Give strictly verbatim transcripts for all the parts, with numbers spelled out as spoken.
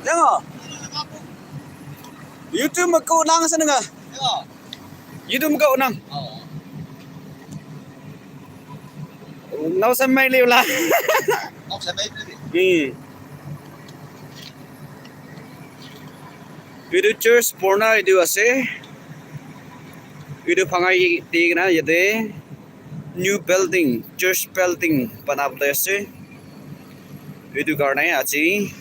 Dengo. YouTube mako nang sana nga. YouTube mako nang. Nau samai liu la. Hmm. Etu church purana etu ase. Etu bhangai di kena yate new building, church building banabole ase. Etu karne aji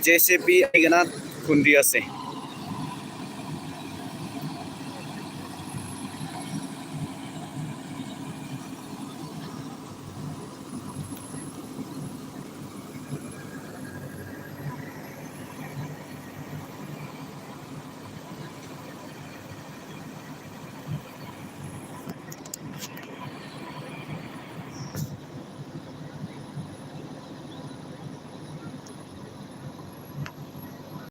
J C B ahi kena khundi ase.